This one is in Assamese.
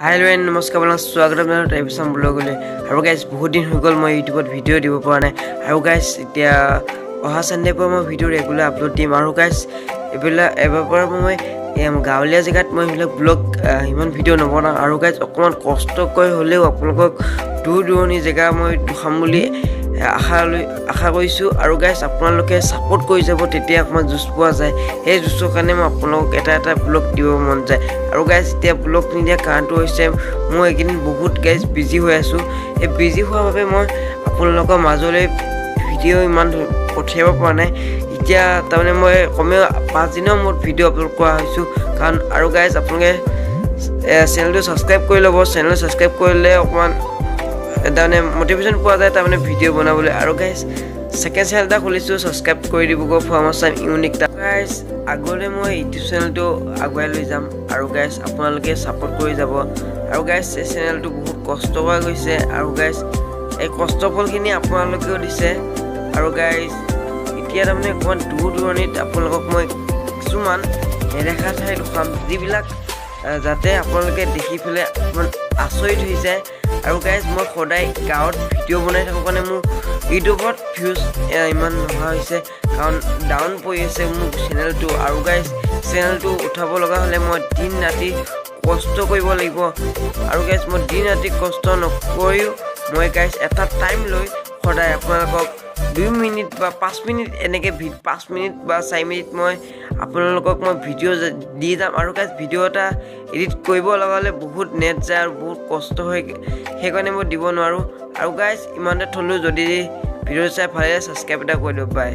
হাই হেল্ল' নমস্কাৰ আপোনাক স্বাগতম জনালোঁ টাইপচাম ব্লগলৈ। আৰু গাইজ, বহুত দিন হৈ গ'ল, মই ইউটিউবত ভিডিঅ' দিব পৰা নাই। আৰু গাইজ, এতিয়া অহা চানডেৰ পৰা মই ভিডিঅ' ৰেগুলাৰ আপলোড দিম। আৰু গাইজ, এইবিলাক এবাৰ পৰা মই এই গাঁৱলীয়া জেগাত মই সেইবিলাক ব্লগ ইমান ভিডিঅ' নবনাওঁ। আৰু গাইজ, অকণমান কষ্টকৈ হ'লেও আপোনালোকক দূৰ দূৰণি জেগা মই দেখাম বুলি আশা কৰিছোঁ। আৰু গাইজ, আপোনালোকে ছাপোৰ্ট কৰি যাব, তেতিয়া অকণমান জোচ পোৱা যায়। সেই জোচৰ কাৰণে মই আপোনালোকক এটা এটা ব্লগ দিব মন যায়। আৰু গাইজ, এতিয়া ব্লগ নিদিয়াৰ কাৰণটো হৈছে মই এইকেইদিন বহুত গাইজ বিজি হৈ আছোঁ। সেই বিজি হোৱাৰ বাবে মই আপোনালোকৰ মাজলৈ ভিডিঅ' ইমান পঠিয়াব পৰা নাই। এতিয়া তাৰমানে মই কমেও 5 দিনৰ মূৰত ভিডিঅ' আপলোড কৰা হৈছোঁ। কাৰণ আৰু গাইজ, আপোনালোকে চেনেলটো ছাবস্ক্ৰাইব কৰি ল'ব। চেনেলটো ছাবস্ক্ৰাইব কৰিলে অকণমান তাৰমানে মটিভেশ্যন পোৱা যায়, তাৰমানে ভিডিঅ' বনাবলৈ। আৰু গাইজ, ছেকেণ্ড চেনেল এটা খুলিছোঁ, ছাবস্ক্ৰাইব কৰি দিবগৈ, ফৰ্ম আছাম ইউনিক। গাইজ, আগলৈ মই ইউটিউব চেনেলটো আগুৱাই লৈ যাম। আৰু গাইজ, আপোনালোকে ছাপোৰ্ট কৰি যাব। আৰু গাইজ, এই চেনেলটো বহুত কষ্ট কৰা গৈছে। আৰু গাইজ, এই কষ্ট ফলখিনি আপোনালোকেও দিছে। আৰু গাইজ, এতিয়া তাৰমানে অকণমান দূৰ দূৰণিত আপোনালোকক মই কিছুমান নেদেখা ঠাই দেখুৱাম, যিবিলাক যাতে আপোনালোকে দেখি পেলাই অকণমান আচৰিত হৈ যায়। আৰু গাইজ, মই সদায় গাঁৱত ভিডিঅ' বনাই থাকোঁ কাৰণে মোৰ ইউটিউবত ভিউজ ইমান নোহোৱা হৈছে, কাৰণ ডাউন পৰি আছে মোৰ চেনেলটো। আৰু গাইজ, চেনেলটো উঠাব লগা হ'লে মই দিন ৰাতি কষ্ট কৰিব লাগিব। আৰু গাইজ, মই দিন ৰাতি কষ্ট নকৰিও মই গাইজ এটা টাইম লৈ সদায় আপোনালোকক 2 মিনিট বা 5 মিনিট এনেকৈ 5 মিনিট বা 4 মিনিট মই আপোনালোকক মই ভিডিঅ' দি যাম। আৰু গাইজ, ভিডিঅ' এটা এডিট কৰিব লগা হ'লে বহুত নেট যায় আৰু বহুত কষ্ট হয়, সেইকাৰণে মই দিব নোৱাৰোঁ। আৰু গাইজ, ইমানতে থ'লোঁ। যদি ভিডিঅ' চাই ভাল লাগে, ছাবস্ক্ৰাইব এটা কৰি দিব। বাই।